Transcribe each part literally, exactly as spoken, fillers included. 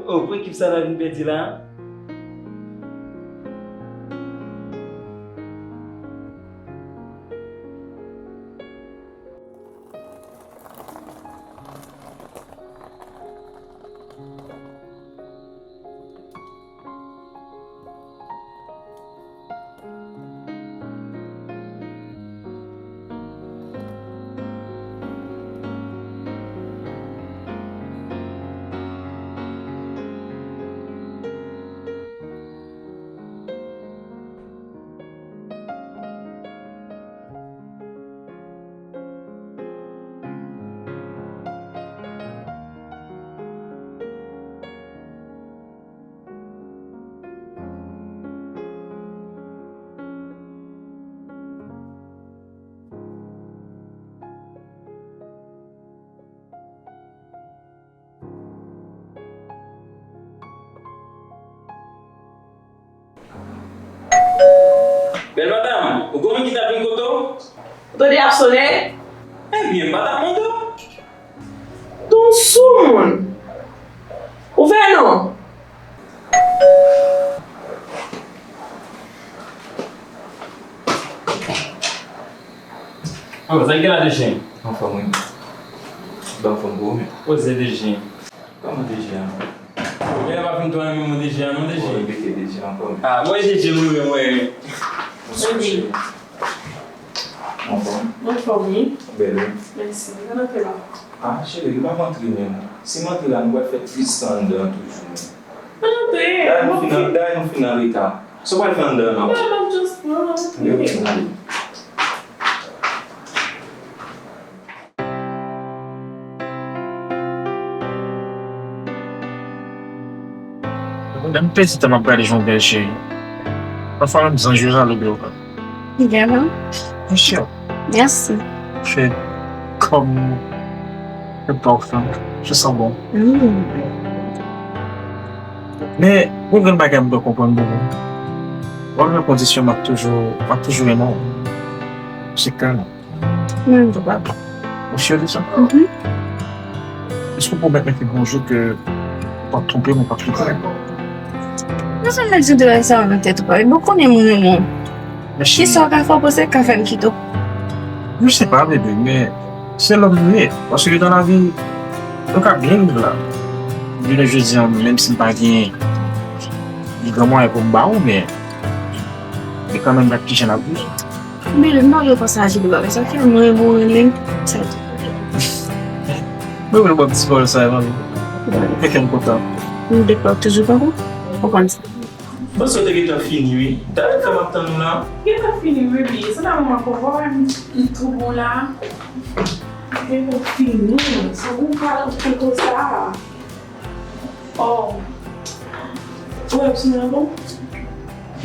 Oh, pou ekip sa la vin pèdi la. Bèl madanm, ou konnen ki ta vin kote w? Ou tande ap sonnen? Ebyen, m pa t ap mande w. Ton soumoun! Ouvè non! Oh, sa ki la dejen? Anfòm, wi. Ban fòm pou ou menm. Poze dejen. Kòman dejen an? Lè pa fin tou an menm dejen an, non dejen. Ou repete dejen ankò menm. Ah, mwen dejen mwen menm, mwen. Bonsoir, cheri. Anfòm? Anfòm, wi. Bèl, wi. Mèsi. Ann antre la. Ah, cheri, m ap antre menm. Si m antre la, nou pral fè plis tan anndan an toujou menm. Ann antre. Dayè nou fin an, dayè nou fin an reta. Sa w pral fè anndan an ankò? Non, m ap just pran, m ap antre. Ok, ok. Lè m pèdi tan m ap gade jan w bèl, cheri. Pafwa menm zanj yo jalou de ou. Vraiment? Bien sûr. Merci. C'est comme le parfum. Je sens bon. Mm. Men, yon grenn bagay m dwe konprann bebe. Ou wè nan kondisyon m ap toujou, m ap toujou renmen w. Se kè m. Mwen menm tou papa. Ou sure de sa? Mhm. Èske w pwomèt mwen ke yon jou ke ou p ap twonpe m, ou p ap kite m? Mwen sot mèt di w de bagay sa yo nan tèt ou, papa. Bon, konnen mwen renmen w. Kisa w ka fè w panse k ka fè m kite w? Je sais pas, bebe, men se lòm nou ye. Paske dans la vie, nou ka byen viv la. Jounen jodi a, menm si m pa gen gran mwayen pou m ba ou, men e kanmenm gad kijan n ap viv. Men lè m pa gen kòm sa aji de bagay sa, fè mwen renmen w, renmen m, sa tou. Mwen vle ban m ti pawòl sa, mami. Fè kè m kontan. M de pa toujou pa kontan sa. Bon, sa te gentan fini, wi. Talè fè m ap tann ou la. Gentan fini, wi, wi. Se nan moman konpò, m tou bon la. Gentan fini. Sa pou m pale anpil konsa. Oh. Ou wè, sou nan bon?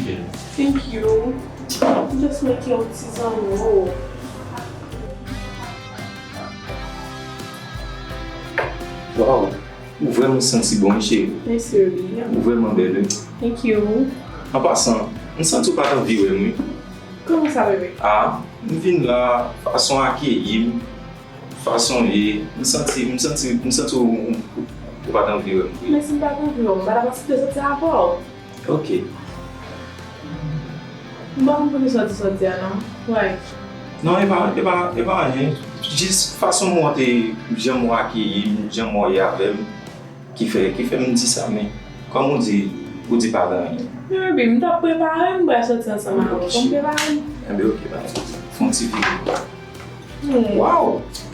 Yeah. Thank you. Just make yon ti zanmi. Wow. Ou vrèman santi bon, wi, cheri. Mèsi, Ruby. Ou vrèman bèl, wi. Thank you. An pasan, m santi w pa t anvi wè m, wi. Kòman sa, bebe? Ah, m vin la, fason w akeyi m, fason w ye, m santi, m santi, m santi w, w, w pa t anvi wè m, wi. Men si m pa t anvi wè w, m pa t ap aksepte soti avè w. Ok. M pa konn poukisa w di sa w di a non. Why? Non, e pa, e pa, e pa anyen. Jis fason m wè w te, jan m wè w akeyi m, jan m wè w ye avè m, ki fè, ki fè m di sa, men kòm ou di, ou di pa gen anyen. Men baby, m t ap prepare m, m pral soti ansanm avè w. Fò m prepare m. Enben, ok, ba, fè yon ti vire. Hmm. Waw!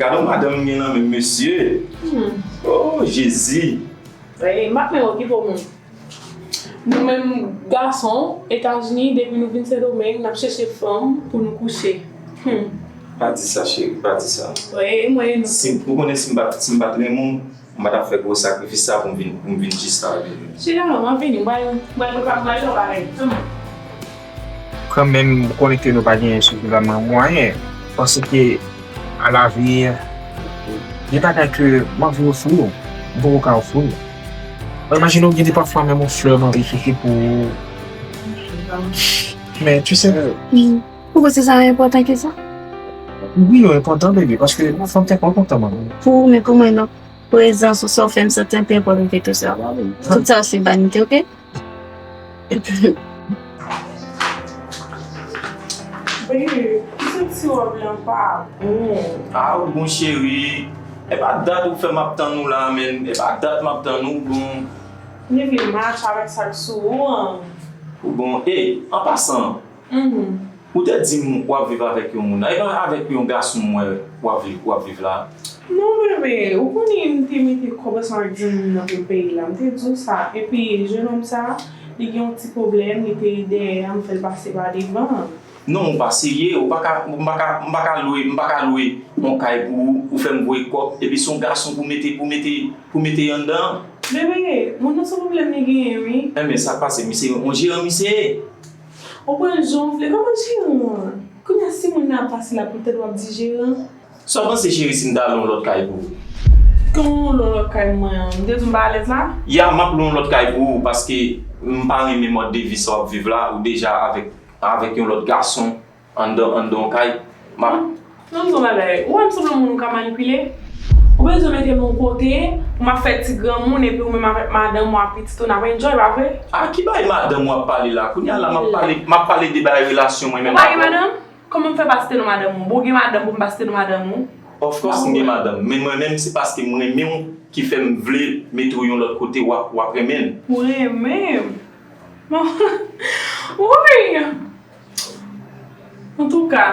Gade yon madanm m gen nan men m, mesye! Hmm. Oh, Jezi! Ey, m ap menm okipe w moun. Nou menm gason, Etazini, depi nou vin Sendomeng, n ap chèche fanm pou nou kouche. Hmm. Pa di sa, cheri, pa di sa. Wi, mwen, nou. Si, ou konnen si m pa, si m pa t renmen w, m pa t ap fè gwo sakrifis sa pou m vin, pou m vin jis la, bebe. Chita non, m ap vini, m pral, m pral prepare, m pral fè yon bagay. Kanmenm, m konnen ke nou pa gen sifizaman mwayen, paske alavni, gen bagay ke m anvi ofri w, m poko ka ofri w. Imajine w gen de pafwa menm yon flè m anvi chèche pou ou. Men, tu sais, wi. Ou panse sa enpòtan ke sa? Wi, yo enpòtan, bebe, paske fanm tèt mwen kontan, man. Pou ou, men pou mwen, non. Prezans ou, sa w fè m santi anpil enpòtante tou sa. Tout sa se vanite, oke? Baby, kisa ti wòb lan pa bon? Ah, ou bon, cheri. E pa dat ou fè m ap tann ou la, men. E pa dat m ap tann ou, bon. M te vle match avèk sa k sou ou an. Ou bon, e, an pasan, ou te di m w ap viv avèk yon moun. E pa avèk yon gason m wè w ap viv, w ap viv la? Non, bebe, ou konnen m te mete kòb ansanm ak dimoun nan pou peyi la. M te di w sa. Epi, jennonm sa, li gen yon ti pwoblèm, li te dèyè a, m fè l pase pa devan. Non, ou pa serye, ou pa ka, m pa ka, m pa ka lwe, m pa ka lwe yon kay pou ou, ou fè m voye kòb, epi se yon gason pou mete, pou mete, pou mete anndan. Bebe, moun nan se pwoblèm li genyen, wi. Enben, sa k pase, misye, yon jeran misye ye. Ou pran l jan w vle, kòman jeran an? Kounye a, si moun nan ap pase la, poutèt w ap di jeran? Sa w panse, cheri, si m ta lwe yon lòt kay pou ou? Kòman w lwe yon lòt kay mwen an? M te di w m pa alèz la? Ya, m ap lwe yon lòt kay pou ou, paske m pa renmen mòd de vi sa w ap viv la, ou deja avèk, avèk yon lòt gason anndan, anndan yon kay. M ap Non, non, bagay. Ou wè m sanble moun ou ka manipile? Ou bezwen mete m yon kote pou m ap fè ti granmoun epi ou menm avèk madanm ou ak pitit ou n ap enjoy, pa vre? A, ki bagay madanm ou ap pale la? Kounye a la, m ap pale, m ap pale de bagay relasyon mwen menm avè w. Ou pa gen madanm? Kòman m fè pa site non madanm ou? Bon, ou gen madanm pou m pa site non madanm ou? Of course, m gen madanm. Men mwen menm, se paske m renmen w ki fè m vle mete w yon lòt kote w ap, w ap renmen l. Ou renmen m? Bon, woy! Antouka.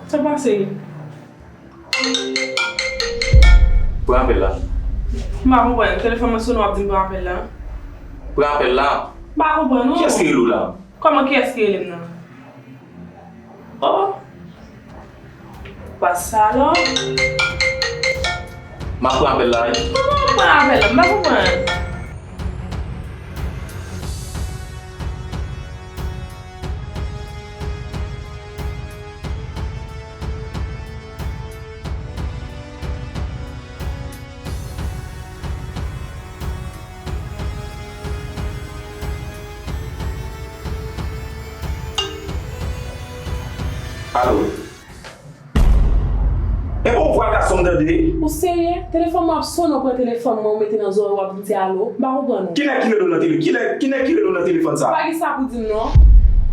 Sa pase? Pran apèl la. M pa konprann. Telefòn mwen sonnen, w ap di m pran apèl la. Pran apèl la. M pa konprann, non. Kiyès ki rele w la? Kòman kiyès ki rele m nan? Oh! Pas sa la. M ap pran apèl la, wi. Kòman w ap pran apèl la? M pa konprann. Alo. E bon vwa gason m tande. Ou serye? Telefòn mwen ap sonnen, ou pran telefòn mwen, ou mete nan zòrèy, w ap di m se alo. M pa konprann ou. Kilè ki rele w nan tele-, kilè, kilè ki rele w nan telefòn sa? Ou pa gen sa pou di m, non.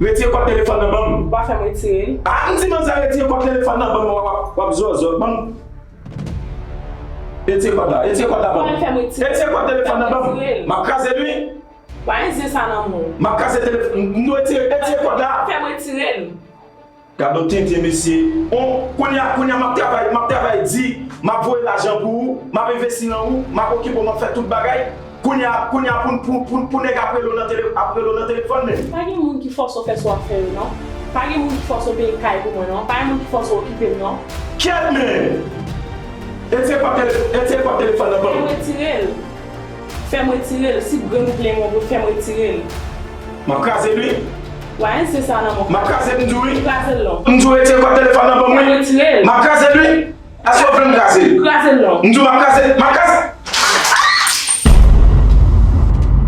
Retire kòd telefòn nan ban m. Ou pa fè m retire l. A, m di manzè retire kòd telefòn nan ban m, w ap, w ap zòzò. Ban m. Retire kòd la, retire kòd la ban m. Ou pa fè m retire l. Retire kòd telefòn nan ban m. M ap kraze l, wi. Ou pa gen zen sa nan men w. M ap kraze telefòn, m dwe retire, retire kòd la. Ou pa fè m retire l. Gad on tenten, mesye. On, kounye a, kounye a, m ap travay, m ap travay di, m ap voye lajan pou ou, m ap envesti nan ou, m ap okipe w, m ap fè tout bagay. Kounye a, kounye a, pou, pou, pou, pou nèg ap rele w nan tele-, ap rele w nan telefòn menm. Pa gen moun ki fòse w fè sa w ap fè yo, non. Pa gen moun ki fòse w peye kay pou mwen, non. Pa gen moun ki fòse w okipe m, non. Kyèt, men! Retire kòd tele-, retire kòd telefòn nan ban m. Fè m retire l. Fè m retire l. Si grenn ou vle mwen, fè m retire l. M ap kraze l, wi. Wa, se sa nan mwen. M ap kraze l, m di w, wi. Kraze l non. M di w retire kòd telefòn nan ban m, wi. Fè m retire l. M ap kraze l, wi. Èske w vle m kraze l? Kraze l non. M di w m ap kraze, m ap kraze.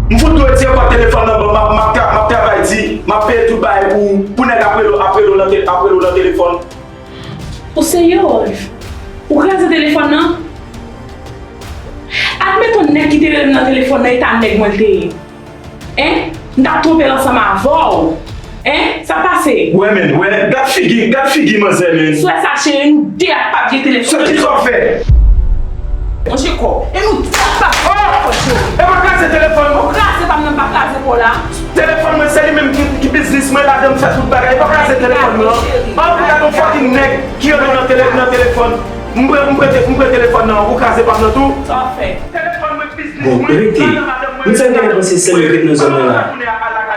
M fout dwe retire kòd telefòn nan ban m, m ap, m ap tra-, m ap travay di, m ap peye tout bagay pou, pou nèg ap rele w, ap rele w nan tele-, ap rele w nan telefòn. Ou serye, Rodolphe? Ou kraze telefòn nan? Admeton nèg ki te rele m nan telefòn nan, e ta nèg mwen l te ye. Hein? M t ap twonpe l ansanm avè w. Hein? Sa k pase? Wè, men, wè, gad figi, gad figi manzè, men. Swè sa, cheri, nou de ap p ap gen telefòn. Sa ki sa w fè? Monchè kò. E nou de ap p ap gen telefòn, cheri. E pa kraze telefòn, non. Ou kraze pa m nan, m pa kraze pa w la. Telefòn mwen, se li menm ki, ki biznis mwen, ladan m fè tout bagay. E pa kraze telefòn mwen, non. An, pou gade yon fucking nèg ki rele nan tele-, nan telefòn. M pran, m pran te-, m pran telefòn nan, ou kraze pa m nan tou. Sa w ap fè? Telefòn mwen, biznis mwen, ladan madanm mwen. Bon, rete. M fè genlè panse sèl yo k ret nan zòn nan la.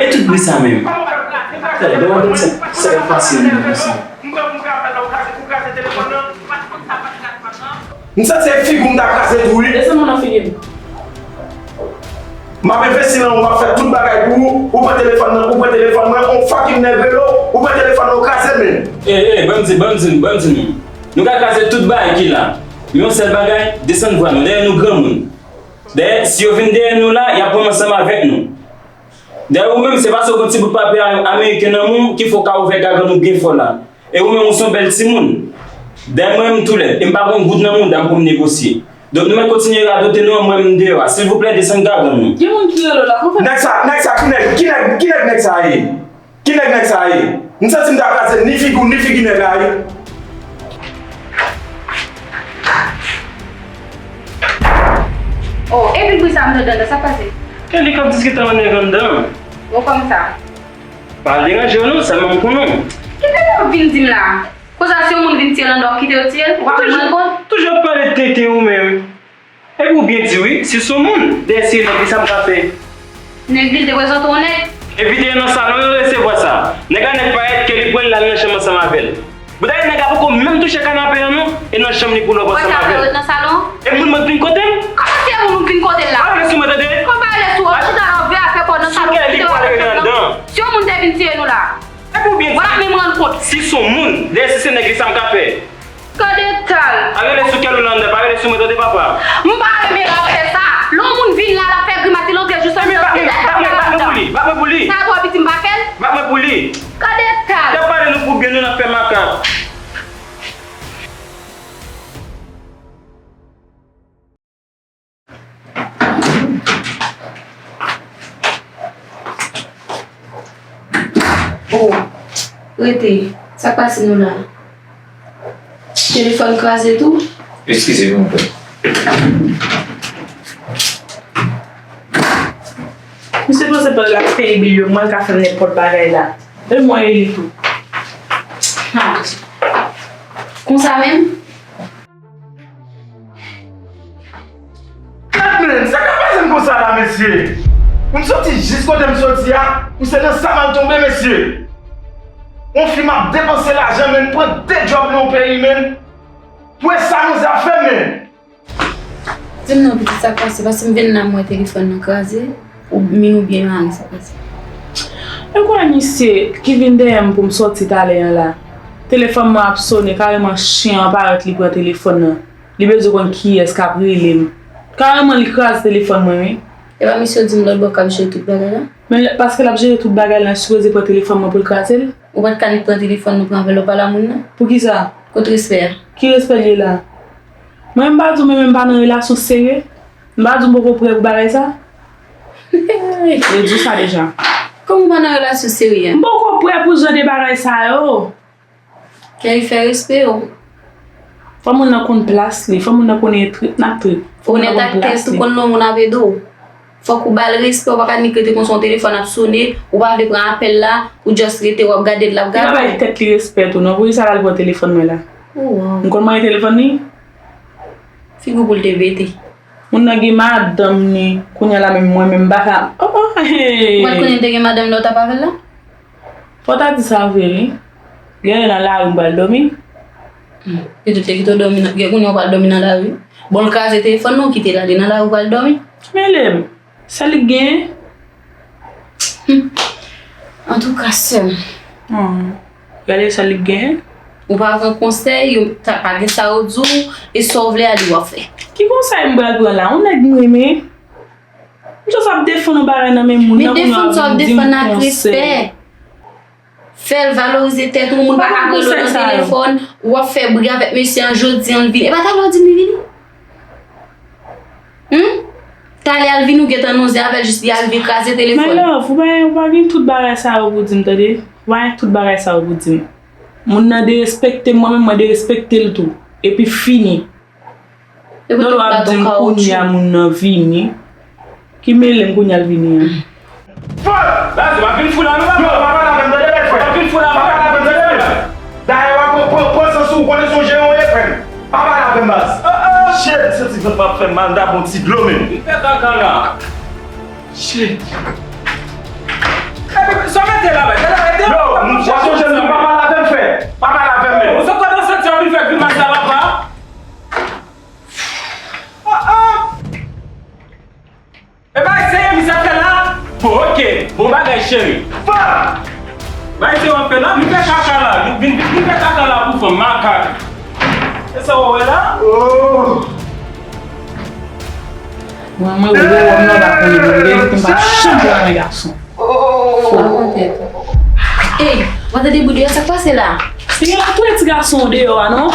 E tout bri sa menm. Tèt, donk, tèt, tèt, tèt, tèt, tèt, tèt, tèt, M santi se figi w m ta kraze tou wi. Desann mwen nan figi m. M ap envesti nan ou, m ap fè tout bagay pou ou. Ou pran telefòn nan, ou pran telefòn mwen, on fucking nèg rele w, ou pran telefòn nan, ou kraze l, men. Ey, ey, ban m di, ban m di nou, ban m di nou. Nou ka kraze tout bagay ki la. Men yon sèl bagay, desann vwa nou, dèyè nou granmoun. Dèyè, si yo vin dèyè nou la, y ap pran ansanm avèk nou. Dayè ou menm, se paske w gon ti bout papye ameriken nan men w ki fè w ka ouvè gagann ou byen fò la. E ou menm, ou se yon bèl timoun. Dayè mwen menm tou lèd, e m pa gon goud nan mouda m pou m negosye. Donk nou mèt kontinye radote nou an, mwen menm deyò a. Silvouplè, desann gagann nou. Gen moun ki rele w la, pou fè. Nèg sa, nèg sa, ki nèg, ki nèg, ki nèg nèg sa ye? Ki nèg nèg sa ye? M santi m ta kraze ni figi w, ni figi nèg la ye. Oh, epi bri sa m tande anndan, sa k pase? Kelly k ap diskite ak yon nèg anndan. Bon, kòman sa? Pa al deranje yo non, sèlman m konnen w. Ki tenten w ap vin di m la? Konsa si yon moun vin tiye l anndan, w ap kite yo tiye l? Ou pa menm rann kont? Toujou ap pale tenten ou menm. Epi ou byen di wi, si s on moun, dèyè se nèg li sa m ka fè. Nèg li, l te prezante w nèg? Envite yo nan salon yo resevwa sa. Nèg la nèk parèt ke li pran l al nan chanm ansanm avè l. Boudayè nèg la poko menm touche kanape an non, e nan chanm li pou l ap ansanm avè l. Ret nan salon? E moun mwen k vin kote m? Kòman se moun ou k vin kote l la? Pa rele sou mwen tande. Kòman pa rele sou ou? Chita la, ou vle afè pa w nan salon, ou kite w al nan chanm nan. Si yon moun te vin tiye nou la. Epi ou byen di. Wala menm rann kont. Si s on moun, dèyè si se nèg li sa m ka fè. Gade tal. Pa rele sou kèl ou la anndan, pa rele sou mwen tande papa. M pa renmen rapè sa. Lè yon moun vin la, l ap fè grimas, li antre jis anndan. Bat mwen, bat mwen, bat mwen pou li, bat mwen pou li. Sa twò piti, m pa fè l. Bat mwen pou li. Gade tal. N ap pale nou pou byen, nou n ap fè makak. Oh, rete. Sa k pase nou la? Telefòn kraze tou? Eskize m, mon frè. Misye panse pandan l ap peye bil yo, mwen l ka fè m nenpòt bagay la. E mwen e li tou. Ha. Konsa menm? Gad men, sa k ap pase m konsa la, mesye? M soti jis kote m soti a, pou se nan sa m al tonbe, mesye. Yon fi m ap depanse lajan, men m pran de djòb nan yon peyi, men. Pou e sa manzè ap fè m, men. Di m non, pitit, sa k pase? Paske m vin la, m wè telefòn nan kraze. Ou min oubyen mari, sa k pase? E kwè misye ki vin dèyè m pou m sòti talè an la. Telefòn mwen ap sonnen, kareman chen an parèt li pran telefòn nan. Li bezwen konn kiyès k ap rele m. Kareman li kraze telefòn mwen, wi. E pa misye w di m lòt bò k ap jere tout bagay la? Men lè, paske l ap jere tout bagay la, li sipoze pran telefòn mwen pou l kraze l? Ou pa t ka annik pran telefòn nan pran avè l, w pale a moun nan? Poukisa? Kot respè a? Ki respè l ye la? Mwen menm m pa di w, mwen menm m pa nan relasyon serye. M pa di w m poko prè pou bagay sa. Yo di w sa deja. Kòman w pa nan relasyon serye? M poko prè pou jan de bagay sa yo. Kè li fè respè w. Fò moun nan konn plas li, fò moun nan konnen trip n ap trip. Fò moun nan konn plas li. Ou konn lè yon moun ap ede w. Fòk ou ba l respè, ou pa ka nik rete konsa yon telefòn ap sonnen, ou pa vle pran apèl la, ou just rete w ap gade l, l ap gade w. Li pa bay tèt li respè tou non, poukisa l al pran telefòn mwen la? Oh, wow. M konn manyen telefòn li? Figi w pou l te pete. Moun nan gen madanm li, kounye a la menm mwen menm m pa ka, oh, oh, hey. Ou pa t konnen l te gen madanm lè w t ap avè l la? Fò w ta di sa vre wi. Genlè nan lari m pral dòmi. Hmm. Li tout te kite w dòmi nan, gen kounye a w pral dòmi nan lari. Bon, l kraze telefòn nan, w kite l ale nan lari w pral dòmi. Mele m. Sa li k genyen? Hmm. Antouka, sè m. Hmm. Gade sa li k genyen. Ou pa pran konsèy, yo ta pa gen sa yo di w, e sa w vle a li w ap fè. Ki konsèy m pral pran la? Yon nèg m renmen. M just ap defann yon bagay nan men moun nan, kounye a w vin di m konsèy. Fè l valorize tèt ou, moun pa ka rele w nan telefòn, w ap fè bri avèk mesye an, jodi a l vini. E pa talè w di m li vini? Humm? Talè a l vini, ou gentan nonze avè l, jis li arive kraze telefòn. My love, ou pa, ou pa gen tout bagay sa yo pou di m, tande? Ou pa gen tout bagay sa yo pou di m. Moun nan derespekte m, mwen menm mwen derespekte l tou. Epi fini. Epi non, non, w ap di m kounye a moun nan vini. Ki mele m kounye a l vini an. Fòk! Baz, w ap vin fou la, non, papa? Yo, papa la menm, tande, bèl frè. W ap vin fou la, papa la menm, tande, bèl frè. Dayè, w ap pran, pran, pran sans ou, konnen se yon jeran w ye, frè m. Papa la menm, baz. Oh, oh. Shit, santi vant mwen ap fè m mal, m ta bon ti dlo, menm. M fè kaka la. Shit. Epi, sa w mete la, bay? Gade, gade. Yo, m, w ap sonje m, pa pale avè m, frè. Pa pale avè m, men. Ou sot nan senti anvi fè grimas la, papa? Ah, ah. E bay, se misye ap fè la? Bon, oke. Bon bagay, cheri. Fuck! Bay, se w ap fè la? Vin fè kaka la. Vin, vin, vin fè kaka la pou fanm, makak. E sa w wè la? Oh! Mwen, mwen, wè wòm nan pa konnen mwen, m pa janm pran nan gason. Fò. Ey, w ap tande bri deyò, sa k pase la? Piga la tou ti gason deyò a, non?